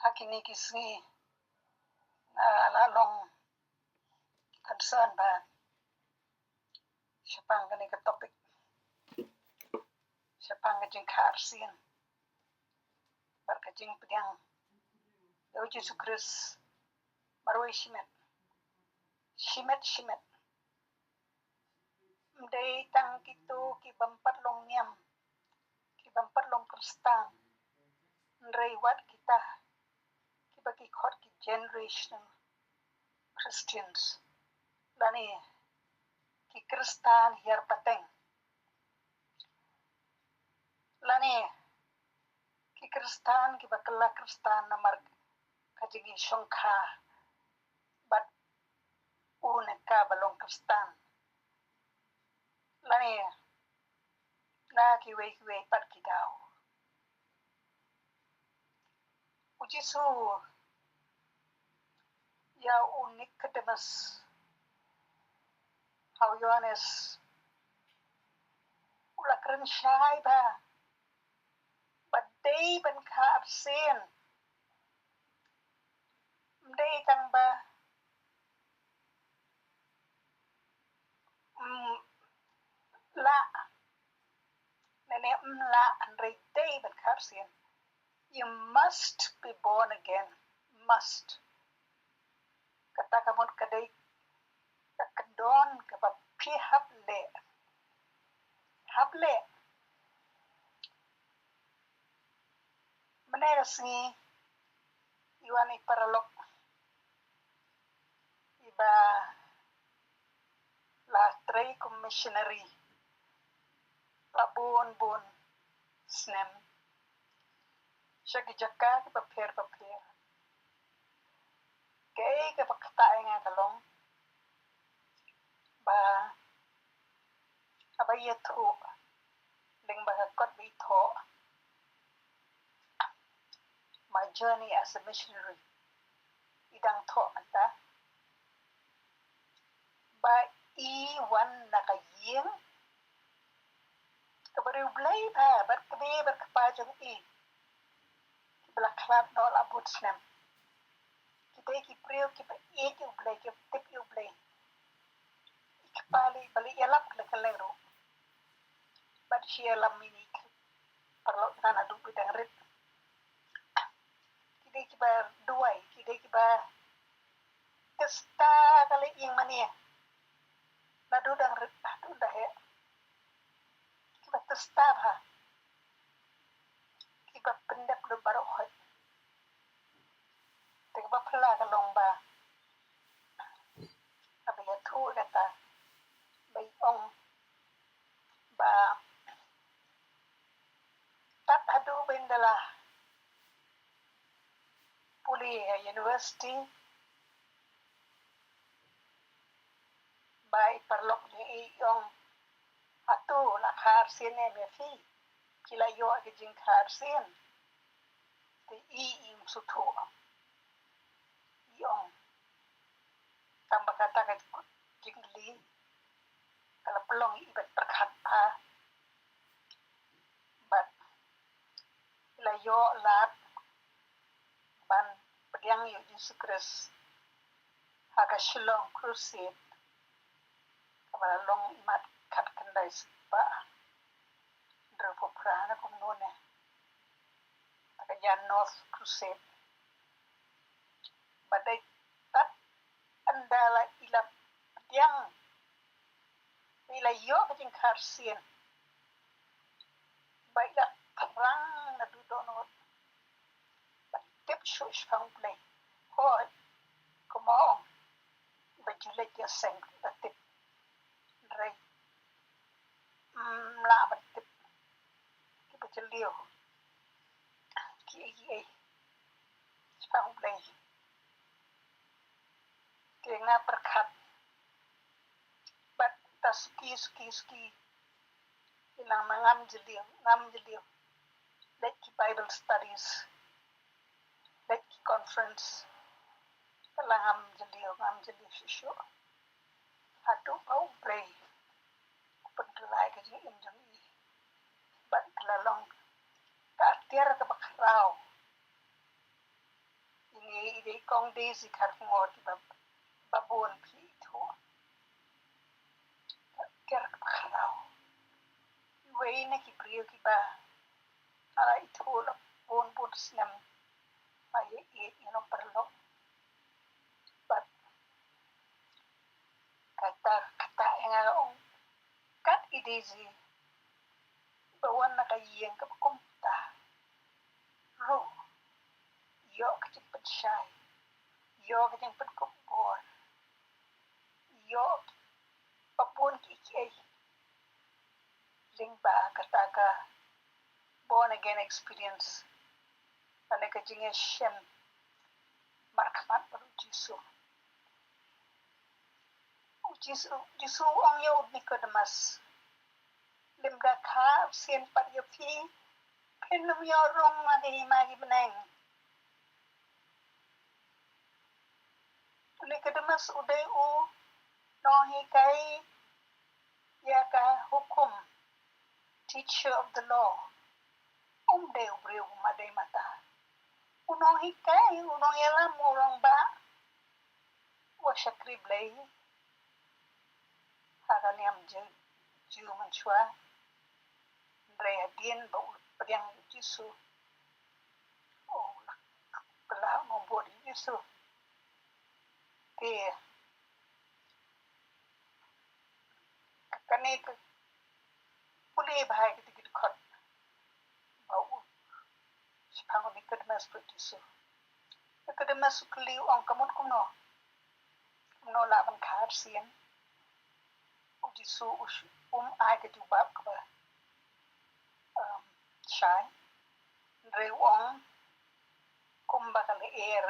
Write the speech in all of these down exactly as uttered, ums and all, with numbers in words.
Ha kine ki sngi nga la long concern ba shaphang kane ka topic, shaphang ka jingkha arsien bad ka jingpdiang ïa u Jisu Khrist marwei shimet, shimet shimet. Ym dei tang kito ki bym pat long niam, ki bym pat long Khristan, hynrei wat kita kiba ki khot ki generational Christians, lane ki Khristan hiar pateng, lane ki Khristan kiba kylla Khristan namar ka jingïashongkha bad u ne ka ba long Khristan, lane na kiwei kiwei pat ki daw. U Jisu ïa u Nikodemus ha u Ïoannis u la kren shai ba, ba dei ban kha arsien, ym dei tang ba ym lah, ne ne ym lah, hynrei dei ban kha arsien. You must be born again. Must. Kata ka mut ka dei ka kyndon kaba phi hap leh. Hap leh. Mynne ka sngi i wan i paralok iba la trei kum missionary la bun bun snem sha ki jaka kiba pher ba pher. Kaei kaba ktah ïa nga ka long ba, haba ïathuh lyngba ka kot ba i thoh My Journey as a Missionary, i dang thoh mynta ba i wan na ka ïing kaba riewblei bha bad kmie bad kpa jong i kiba la khlad noh la bun snem. Ki dei ki briew kiba ïeit ïa U Blei, kiba tip ïa U Blei. I kpa lei ba lei ïalap ka leng ruh. Bad shi ïalam mini ki paralok na naduh ba dang rit. Ki dei kiba duwai, ki dei kiba tista ka lei ïing mane. Naduh dang rit, naduh da heh. Kiba tista bha. Kiba pyndep lut baroh hoi. Te kaba phylla ka long ba, haba ïathuh kata ba i ong ba tad haduh ba in da la pule ha university ba i paralok jong i i ong, hato la kha arsien ne em ïa phi? Phi la ïoh ka jingkha arsien? Te i i ym sngewthuh. I ong, tang ba kata ka jingkylli ka la pynlong ïa i ban pyrkhat bha. Bad i la ïoh lad ban pdiang ïa u Jisu Khrist ha ka Shillong Crusade kaba la long imat khatkhyndai spah hynriewphew phra ne kumno ne. Ka Jan North Crusade. Ba dei tad ynda la i la pdiang, i la ïoh ka jingkha arsien, ba i la thrang naduh dohnud ban tip shuh shaphang U Blei. Hooid, kumba ong, ba ju leit ïaseng ba tip. Hynrei ym lah ban tip kiba jylliew kiei kiei shaphang U Blei. Te nga pyrkhat bad ta suki suki suki, i nang ngam jylliew, ngam jylliew. Leit ki Bible studies, leit ki conference, ka la ngam jylliew, ngam jylliew shuh shuh. Haduh ba U Blei u pynkylla ïa ka jingim jong i bad ka la long ka atiar kaba khraw Kong Daisy Kharkongor kiba, ba bun phi ithuh. Ker kaba khraw. Iwei na ki briew kiba nga la ithuh la bun bun snem. Ba ïa ïa ïa long paralok. Bad kata kata ïa nga ong kat i Daisy ba wan na ka ïing kaba kumta ruh, ïoh ka jingpynshai, ïoh ka jingpynkup bor, ïoh ba bun kiei kiei. Lyngba kata ka born again experience, lane ka jingïashem markhmat bad u Jisu. U Jisu, Jisu u ong ïa u Nikodemus, lymda kha arsien pat ïa phi, phin ym ïoh rung ha ka hima ki bneng. U Nikodemus u dei u nonghikai ïa ka hukum, teacher of the law. Um dei u briew u madei mata. U nonghikai, u nongïalam, u rangbah, u shakri Blei ha ka niam Jiw, Jiw mynshuwa. Hynrei hadien ba u pdiang ïa u Jisu, u la kylla u nongbud ïa u Jisu. Te ka, kane ka pule bha ïa kita ki dkhot ba u shaphang u Nikodemus bad u Jisu. Nikodemus u kylli, u ong, ka mut kumno? Kumno lah ban kha arsien? U Jisu u sh-, um ai ka jubab kaba, um, shai. Hynrei u ong kumba ka lyer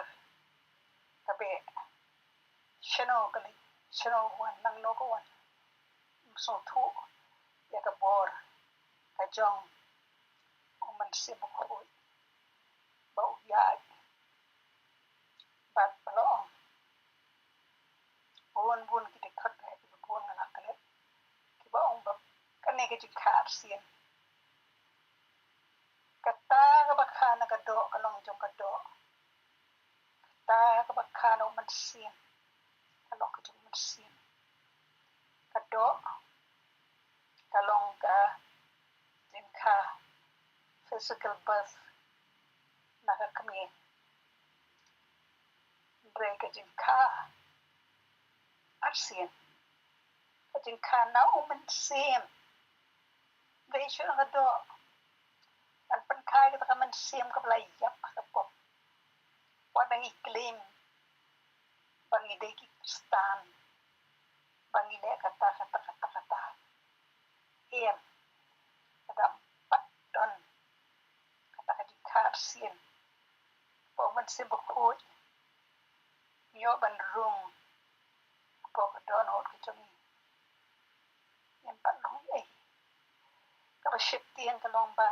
ka beh. Shano ka leit, shano ka wan, nangno ka wan? Ym sngewthuh ïa ka bor ka jong u Mynsiem Bakhuid ba u ïaid. Bad ba la ong, bun bun ki dkhot ba kiba bun nga la klet kiba ong ba kane ka jingkha arsien, kata kaba kha na ka doh ka long jong ka doh. Kata kaba kha na u Mynsiem ka long ka jong u Mynsiem. Ka doh ka long ka jingkha, physical birth, na ka kmie. Hynrei ka jingkha arsien, ka jingkha na u Mynsiem. Hynrei shuh na ka doh, ban pynkha ïa kata ka mynsiem kaba la ïap ha ka pop. Wat ba ngi claim ba ngi dei ki Khristan, ba ngi leh kata, kata, kata, kata. Em, ka dang pat don kata ka jingkha arsien. Ba u Mynsiem Bakhuid u ïoh ban rung hapoh ka dohnud ka jong ngi. Em pat long ei. Kaba sheptieng ka long ba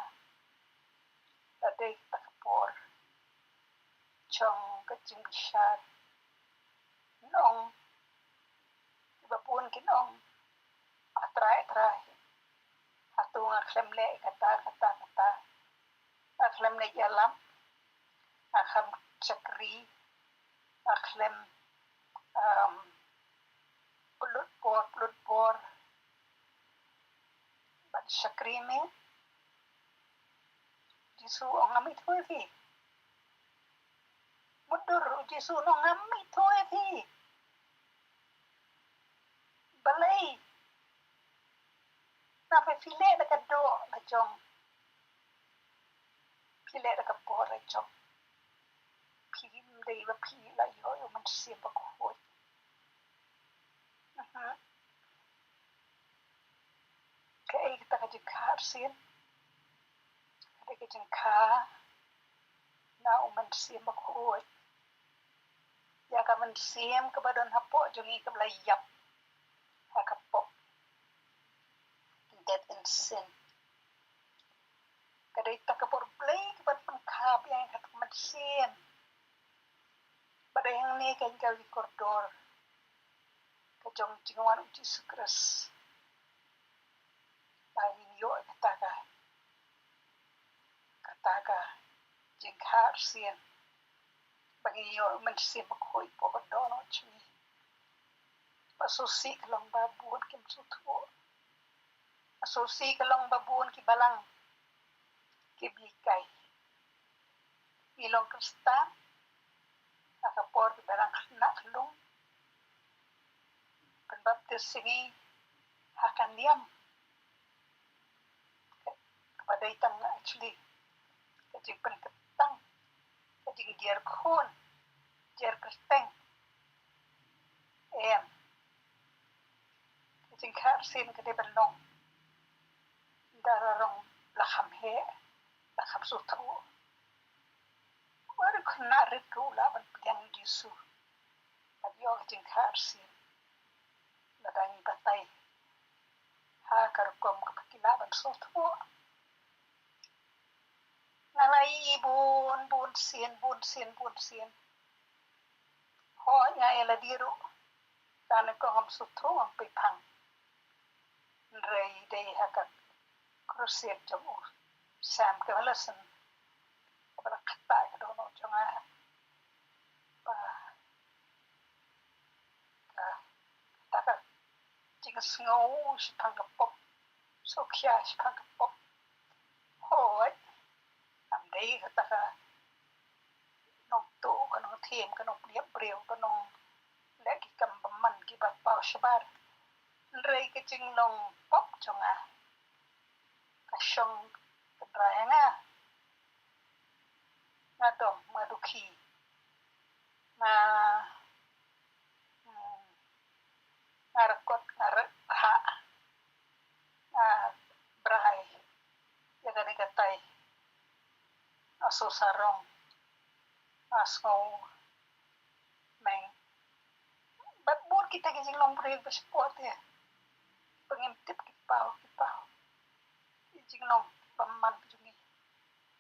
la dei kata ka por jong ka jingbishar. Nong, kiba bun kin ong, A Trai, A Trai, hato nga khlem leh kata, kata, kata? Nga khlem leh ïalam, nga khlem shakri, nga khlem, um, pynlut bor, pynlut bor ban shakri me? Jisu u ong, ngam ithuh ïa phi. Mutdur, u Jisu u ong, ngam ithuh ïa phi. Balei? Namar phi leh da ka doh la jong. Phi leh da ka bor la jong. Phim dei ba phi la ïoh ïa u Mynsiem Bakhuid. Mhm. Kaei kata ka jingkha arsien? Ka dei ka jingkha na u Mynsiem Bakhuid. Ïa ka mynsiem kaba don hapoh jong ngi kaba la ïap ha ka pop. Death in sin. Ka dei kata ka bor Blei kaba pynkha biang ïa kata ka mynsiem. Ba dei hangne ka jingkordor ka jong jingwan u Jisu Khrist. Ba ngin ïoh kata ka, kata ka jingkha arsien. ba ngi ïoh mynsiem bakhuid hapoh ka dohnud jong ngi. Ba sngewsih ka long ba bun kim sngewthuh. Ba sngewsih ka long ba bun ki balang kim hikai. Ngi long Khristan ha ka por kiba dang khynnah khyllung. Pynbaptis ïa ngi ha ka niam kaba dei tang actually ka jingpynkyrteng, ka jingjer khun, jer kyrteng. Em, ka jingkha arsien ka dei ban long da la rong la kham heh, la kham sngewthuh. Wat u khynnah rit ruh u lah ban pdiang ïa u Jisu bad ïoh ka jingkha arsien lada ngi batai ha ka rukom kaba ki lah ban sngewthuh. Nga la ïohi bun bun sien, bun sien, bun sien. Hooid, nga ïa lade ruh, lane kong, ngam sngewthuh, ngam pyrshang. Hynrei dei ha ka crusade jong u Sam Kinison kaba la ktah ïa ka dohnud jong nga. Ba ka, kata ka jingsngew shaphang ka pop, sngewkhia shaphang ka pop. Hooid, kam dei kata ka nongtuh, ka nongthiem, ka nongpynïap briew, ka nongleh ki kam bymman kiba paw shabar. Hynrei ka jinglong pop jong nga ka shong kynrad ïa nga. Nga dom, nga dukhi, nga, hmm, nga rakot, nga rhah, nga brai ïa kane katai. Nga sngewsarong, nga sngewmeng. Bad bun kita ki jinglong briew ba shapoh te ba ngim tip, ki paw, ki paw. Ki jinglong bymman jong ngi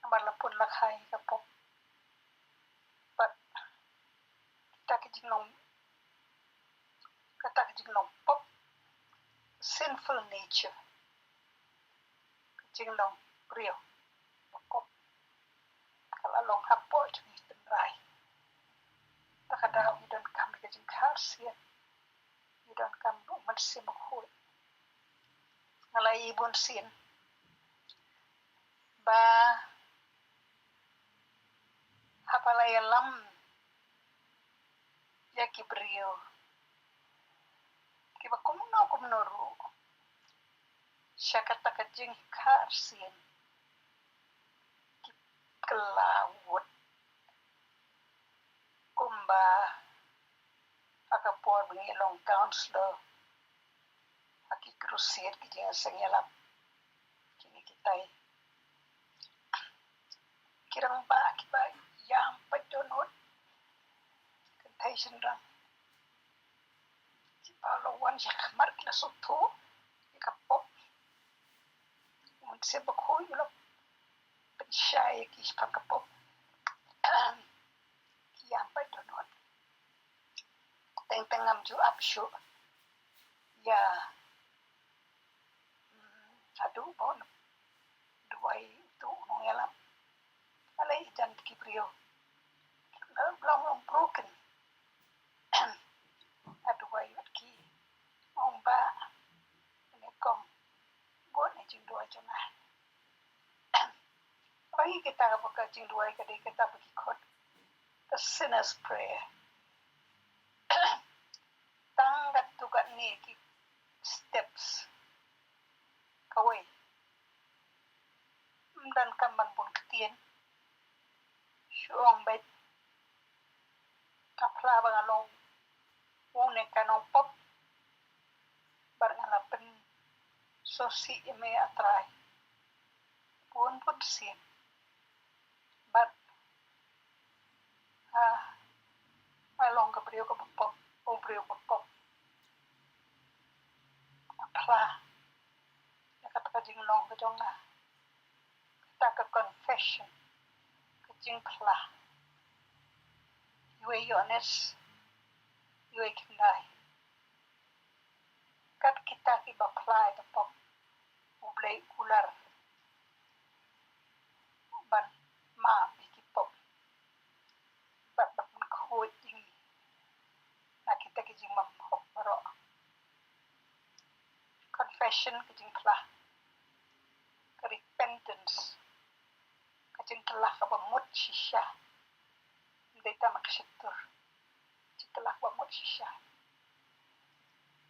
namar la pun la kha ïa ka pop. Bad kita ki jinglong, kata ki jinglong pop, sinful nature, ki jinglong briew ba pop, ka la long hapoh jong ngi tynrai. Ta ka daw ngi donkam ïa ka jingkha arsien, ngi donkam ïa u Mynsiem Bakhuid. Nga la ïohi bun sien ba haba la ïalam ïa ki briew kiba kumno kumno ruh sha kata ka jingkha arsien, ki kylla wut. Kumba ha ka por ba ngi long counselor ha ki crusade, ki jingïaseng ïalam, kine kitai ki rangbah kiba ïam pat dohnud, kynthei shynrang, kiba la wan shakhmat, ki la sngewthuh ïa ka pop. U Mynsiem Bakhuid u la pynshai ïa ki shaphang ka pop. Ki ïam pat dohnud. Teng teng ngam ju ap shuh ïa, mm, haduh ba un duwai uto u nongïalam. Nga la ïohi jan ki briew ki la long long broken. Nga duwai ïa ki, ong ba, ne kong, bun ne jingduwai jong nga. Ba ngi kita ka, ba ka jingduwai ka dei kata ba ki khot the sinner's prayer. Tang katto katne ki steps. Kawei, ym donkam ban bun ktien. Shu ong beit, nga phla ba nga long une ka nongpop bad nga la pynsngewsih ïa me, A Trai, bun bun sien. Bad, ah, nga long ka briew kaba pop, u briew ba pop. Nga phla ïa kata ka jinglong ka jong nga, kata ka confession, ka jingphla. Iwei Ïoannis, iwei khyndai. Kat kita kiba phla ïa ka pop, U Blei u kular ban map ïa ki pop bad ban confession, ka jingphla, ka repentance, ka jingkylla kaba mut shisha. Ym dei tang ka shyntur, jingkylla kaba mut shisha.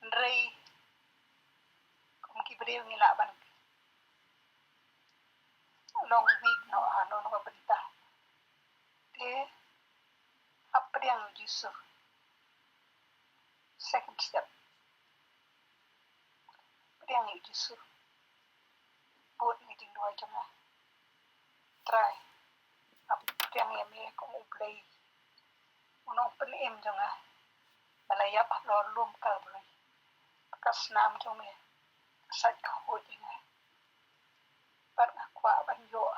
Hynrei kum ki briew ngi lah ban long weak noh ha kano kano ka bynta. Te hap pdiang ïa u Jisu. Second step. Pdiang ïa u Jisu. Bud ïa ka jingduwai jong nga. Trai, nga pdiang ïa me kum U Blei, U Nongpynim jong nga, ba la ïap halor lum Kalbari. Ka snam jong me ka sait ka khuid ïa nga. Bad nga kwah ban ïoh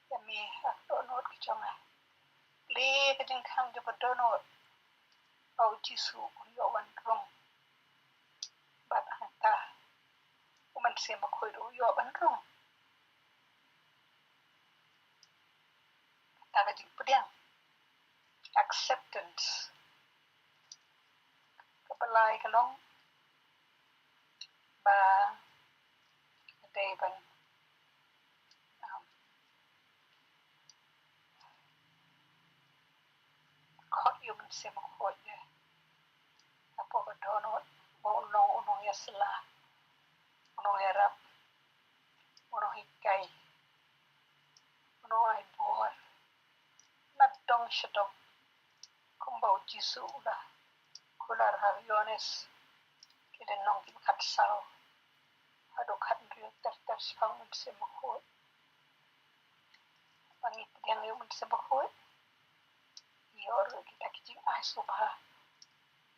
ïa me ha ka dohnud ka jong nga. Plie ka jingkhang jong ka dohnud, ba u Jisu un ïoh ban rung. Bad hangta u Mynsiem Bakhuid u ïoh ban rung. Kata ka jingpdiang, acceptance. Kaba lai ka long ba nga dei ban, um, khot ïa u Mynsiem Bakhuid ïa nga hapoh ka dohnud, ba un long u nongïasylla, u nongïarap, u nonghikai, u nongai bor na dong sha dong. Kumba u Jisu u la kular ha u Ïoannis, ki lynnong kiba khatsaw haduh khathynriew, ter ter shaphang u Mynsiem Bakhuid. Ba ngi pdiang ïa u Mynsiem Bakhuid, ngi ïoh ruh kita ki jingai sngewbha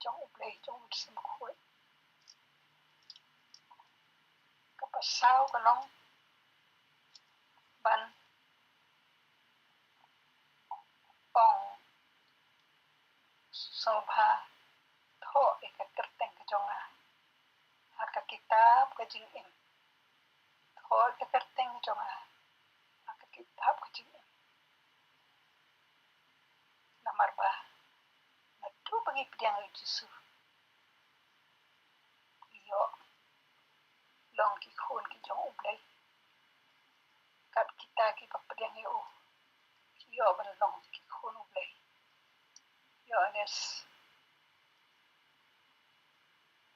jong U Blei, jong u Mynsiem Bakhuid. Kaba saw ka long ban ong sngewbha, thoh ïa ka kyrteng ka jong nga ha ka kitab ka jingim. Thoh ïa ka kyrteng ka jong nga ha ka kitab ka jingim. Namar ba naduh ba ngi pdiang ïa u Jisu, ngi ïoh long ki khun ki jong U Blei. Kat kita kiba pdiang ïa u, ki ïoh ban long ki khun U Blei. Ïoannis,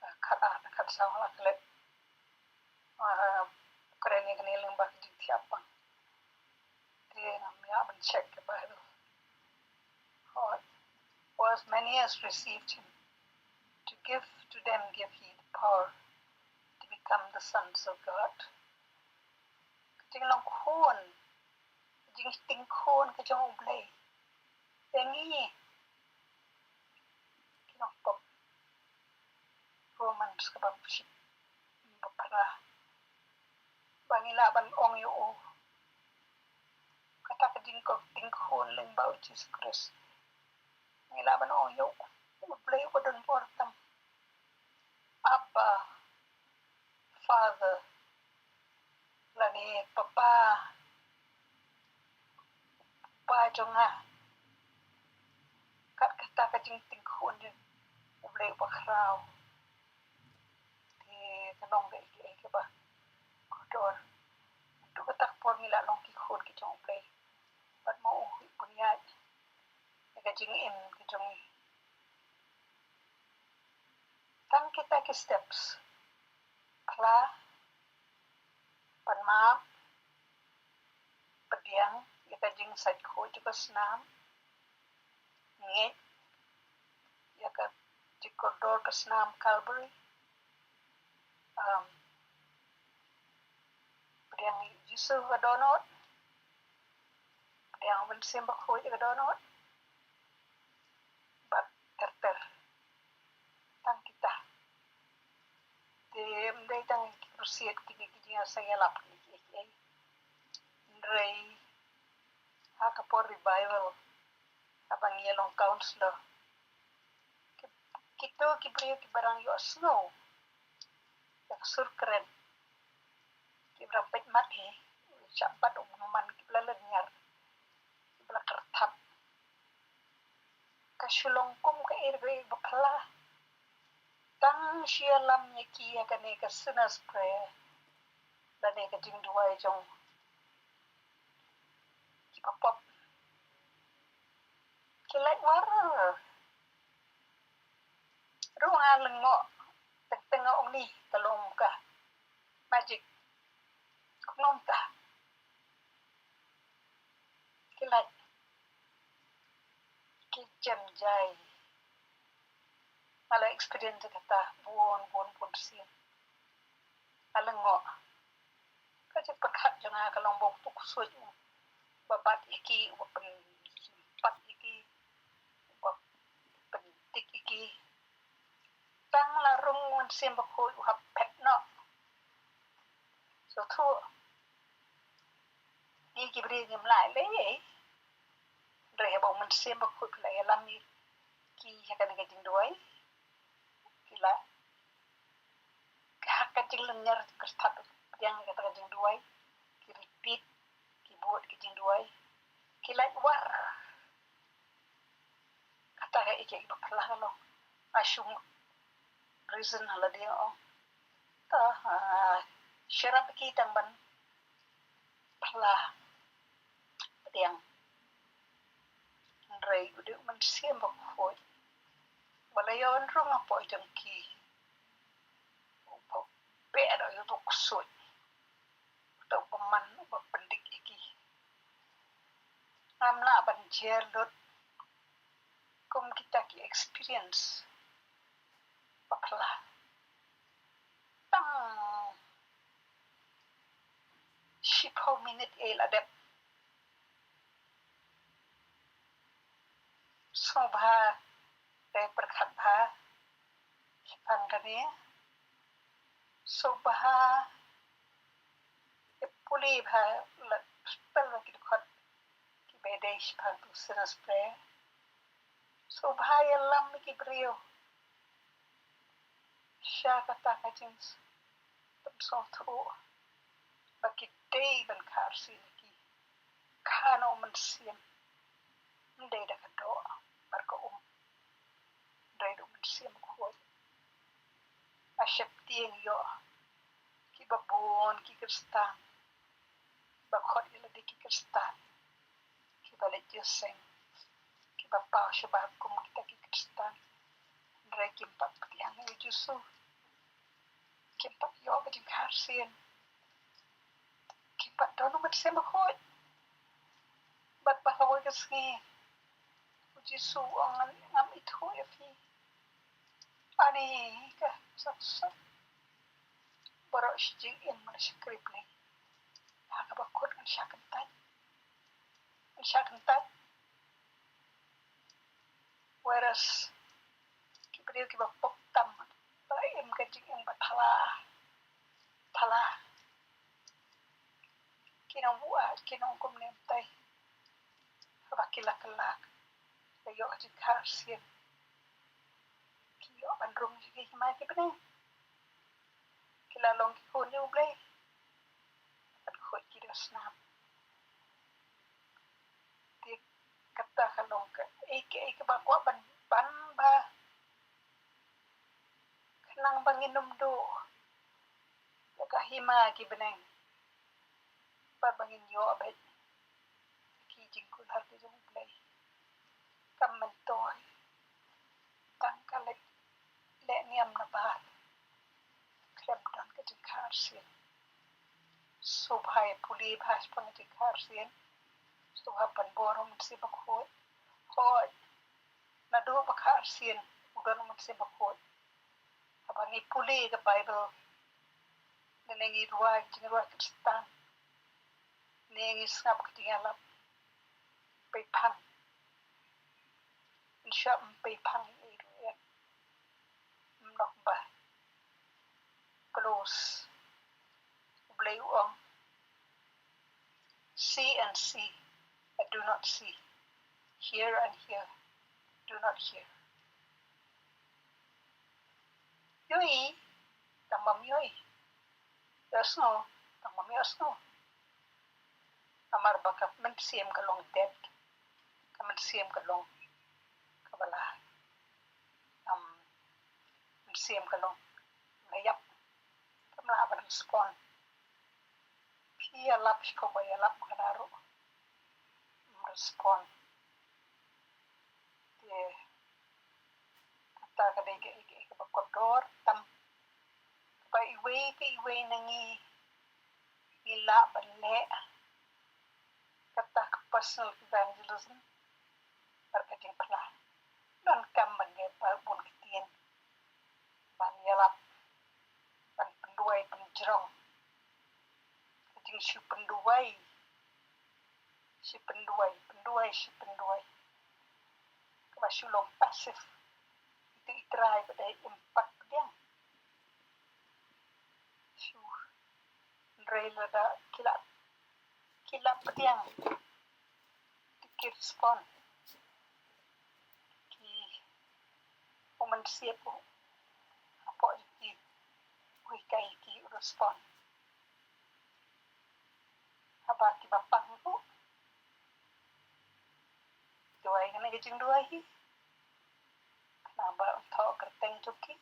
ah, khatar, khatsaw, la klet. Ah, kren ïa kane lyngba ka jingthiah pang. Te ngam ïa ban check ka Bible. For, for as many as received him, to give, to them give he the power to become the sons of God. Ka jinglong khun, ka jingsheptieng khun ka jong U Blei. Te ngi, ki nongpop. Romans kaba shiphew, ba phra. Ba ngi lah ban ong ïa u, kata ka jingsheptieng khun lyngba u Jisu Khrist. Ngi lah ban ong ïa u, U Blei uba don bor tam. Abba, Father, lane Papa, Papa jong nga. Kat kata ka jingsheptieng khun jong U Blei uba khraw. Te ka long kaei kaei kaba kordor. Naduh kata ka por ngi la long ki khun ki jong U Blei. Bad ma u u pynïaid ïa ka jingim ka jong ngi. Tang kita ki steps. Phla, pan map, pdiang ïa ka jingsait khuid jong ka snam, ngeit ïa ka jingkordor ka snam Calvary, um, pdiang ïa u Jisu ha ka dohnud, pdiang ïa u Mynsiem Bakhuid ha ka dohnud, bad ter ter. Tang kita. Te ym dei tang ki crusade kine ki jingïaseng ïalap kine kiei kiei. Hynrei ha ka por revival, haba ngi ïa long counselor, ki, kito ki briew kiba dang ïohsngew ïa ka sur kren, kiba dang peit mat hi, shah bat u bymman, kiba la lynñiar, kiba la kyrthap. Ka shu long kum kaei kaei ba phylla. Tang shu ïalam ïa ki ïa kane ka sinner's prayer lane ka jingduwai jong kiba pop. Ki lait war. Ruh nga lyngngoh. Teng teng nga ong ni ka long ka magic. Kumno mynta? Ki lait. Ki jem jai. Nga la experience kata bun bun bun sien. Nga lyngngoh. Ka jingpyrkhat jong nga ka long ba uto u ksuid uba bat ïa ki, uba pynpat ïa ki, uba pyndik ïa ki. Tang la rung u Mynsiem Bakhuid u hap phet noh. Sngewthuh. Ngi ki briew ngim lah leh ei. Hynrei haba u Mynsiem Bakhuid u la ïalam ïa ki ha kane ka jingduwai, ki la, ha ka jinglyngngoh kyrthat pdiang ïa kata ka jingduwai, ki repeat, ki bud ka jingduwai, ki lait war. Kata ka ïa kiba phylla ka long. Nga shu reason ha lade, nga ong, to, ah, sharap ki tang ban phylla pdiang. Hynrei u dei u Mynsiem Bakhuid uba la ïoh rung hapoh jong ki, uba beh ïa uto u ksuid, uto u bymman uba pyndik ïa ki. Ngam lah ban jer lut kum kita ki experience ba phylla. Tang shiphew minit ei la dep. Sngewbha, dei pyrkhat bha shaphang kane. Sngewbha ïa pule bha, la spell bha ki dkhot kiba dei shaphang uto u sinner's prayer. Sngewbha ïalam ïa ki briew sha kata ka jingpynsngewthuh ba ki dei ban kha arsien ïa ki. Kha na u Mynsiem, ym dei da ka doh bad ka um, hynrei da u Mynsiem Bakhuid. Nga sheptieng ïoh kiba bun ki Khristan ba khot ïa lade ki Khristan, kiba leit jingïaseng, kiba paw shabar kum kita ki Khristan, hynrei kim pat pdiang ïa u Jisu. Kim pat ïoh ka jingkha arsien. Kim pat don u Mynsiem Bakhuid. Bad baroh ka sngi u Jisu u ong, ngan, ngam ithuh ïa phi. Ani ka sat sat. Baroh shi jingim ngan shakri bneng. Ha kaba kut ngan shah kyntait. Ngan shah kyntait. Whereas ki briew kiba pop tam, ba im ka jingim ba thala thala, ki nongbuaid, ki nongkum ne em tai, haba ki la kylla, la ïoh ka jingkha arsien, ki ïoh ban rung sha ki hima ki bneng. Ki la long ki khun jong U Blei. Ban khuid ki da u snam. Te kata ka long kaei kaei kaba kwah ban ban bha, khnang ba ngin ym duh ïa ka hima ki bneng, bad ba ngin ïoh beit ki jingkular ki jong U Blei. Kam myntoi tang ka leh, leh niam na bar, khlem don ka jingkha arsien. Sngewbha ïa pule bha shaphang ka jingkha arsien. Sngewbha pan bor ha u Mynsiem Bakhuid. Hooid, naduh ba kha arsien u don u Mynsiem Bakhuid. Haba ngi pule ka Baibl, lane ngi rwai ka jingrwai Khristan, ne ngi sngap ka jingïalap, pei phang. Ngi sngap, pei phang ïa i ruh ïa. Ym noh ba close. U Blei u ong, see and see, but do not see. Hear and hear, do not hear. Ïohi, tang bym ïohi. Ïohsngew, tang bym ïohsngew. Namar ba ka mynsiem ka long dead. Ka mynsiem ka long kaba la, um, Mynsiem ka long la ïap. Kam lah ban respond. Phi ïalap shuh ba ïalap, ka la ruh ym respond. Te kata ka dei kaei kaei kaba kordor tam, kaba iwei pa iwei na ngi ngi lah ban leh. Kata ka personal evangelism bad ka jingphla. Donkam ban leh bun ktien, ban ïalap, ban pynduwai pynjrong. Ka jingshu pynduwai, shu pynduwai, pynduwai, shu pynduwai, kaba shu long passive. Itu i trai ba dei im pat pdiang. Shu hynrei lada ki la, ki la pdiang, te ki respond. Ki u mynsiem u hapoh jong ki u hikai ki u respond. Haba kiba pang ruh duwai kane ka jingduwai hi, khnang ba un thoh kyrteng jong ki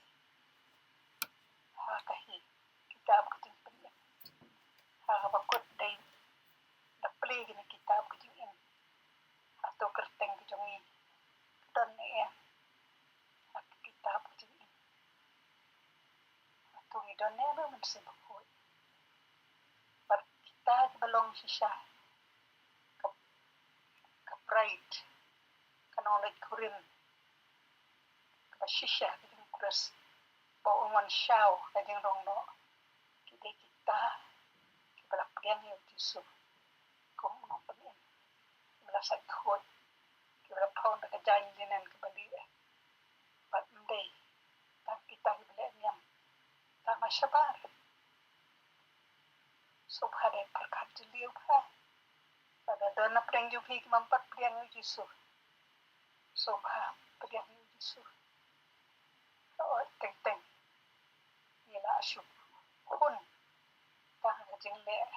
ha ka hi kitab ka jingpynim. Ha kaba kut dei da plie kane kitab ka jingim, hato kyrteng ka jong ngi ka don ne em ha ka kitab ka jingim? Hato ngi don ne em ha ka Mynsiem Bakhuid? Bad kita kiba long shisha ka, ka pride, ka nongleit kurim kaba shisha ka jong u Khrist, ba un wan shaw ka jingrong noh, ki dei kita kiba la pdiang ïa u Jisu kum u nongpynim, kiba la sait khuid, kiba la phong da ka jaiñ linen kaba lieh. Bad ym dei tang kita kiba leh niam, tang ma shabar. Sngewbha dei pyrkhat jylliew bha. Lada don na pdeng jong phi ki bym pat pdiang ïa u Jisu, sngewbha pdiang ïa u Jisu. Ka ot teng teng ngi la shu hun tang ha ka jingleh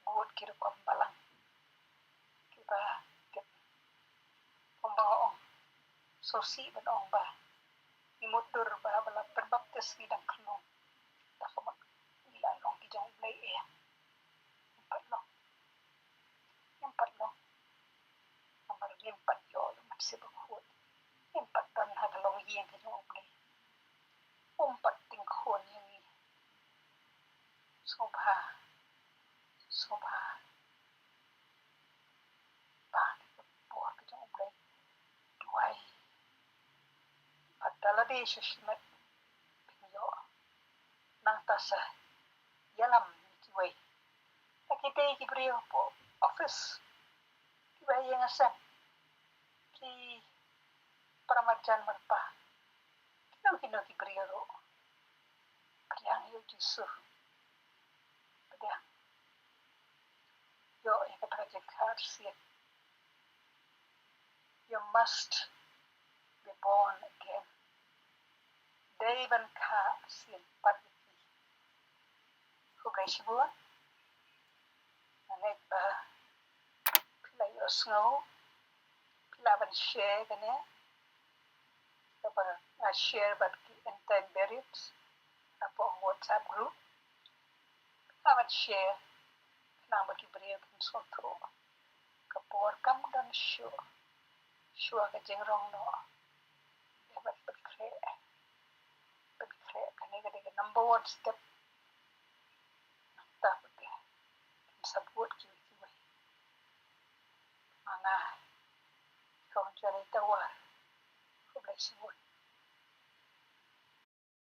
bud ki rukom balang kiba tip. Kumba nga ong, sngewsih ban ong ba ngi mutdur ba ba la pynbaptis ngi dang khlung, da ka mut ngi la long ki jong U Blei, eh? Ngim pat long. Ngim pat long. Namar ngim pat ïoh ïa U Mynsiem Bakhuid. Ngim pat don ha ka longïing ka jong U Blei. Um pat tyngkhun ïa ngi. Sngewbha, sngewbha, ba ha ka por ka jong U Blei, duwai. Bad da lade sha shimet phin ïoh. Nangta sa ïalam ïa kiwei. Da ki dei ki briew hapoh office, kiba ïeng ïaseng, ki para marjan marpa, kino kino ki briew ruh. Pdiang ïa u Jisu. Pdiang. Ïoh ïa kata ka jingkha arsien. You must be born again. Dei ban kha arsien pat ïa phi. Khublei shibun. Nga ngeit ba phi la ïohsngew, phi lah ban share kane, kaba nga share bad ki End Time Buried hapoh WhatsApp group. Phi lah ban share khnang ba ki briew kin sngewthuh. Ka por kam don shuh, shuwa ka jingrong noh. Dei ban pynkhreh, pynkhreh, kane ka dei ka number one step. Nangta pat te phin sa bud kiwei kiwei. Ma nga, kong Janita War. Khublei shibun.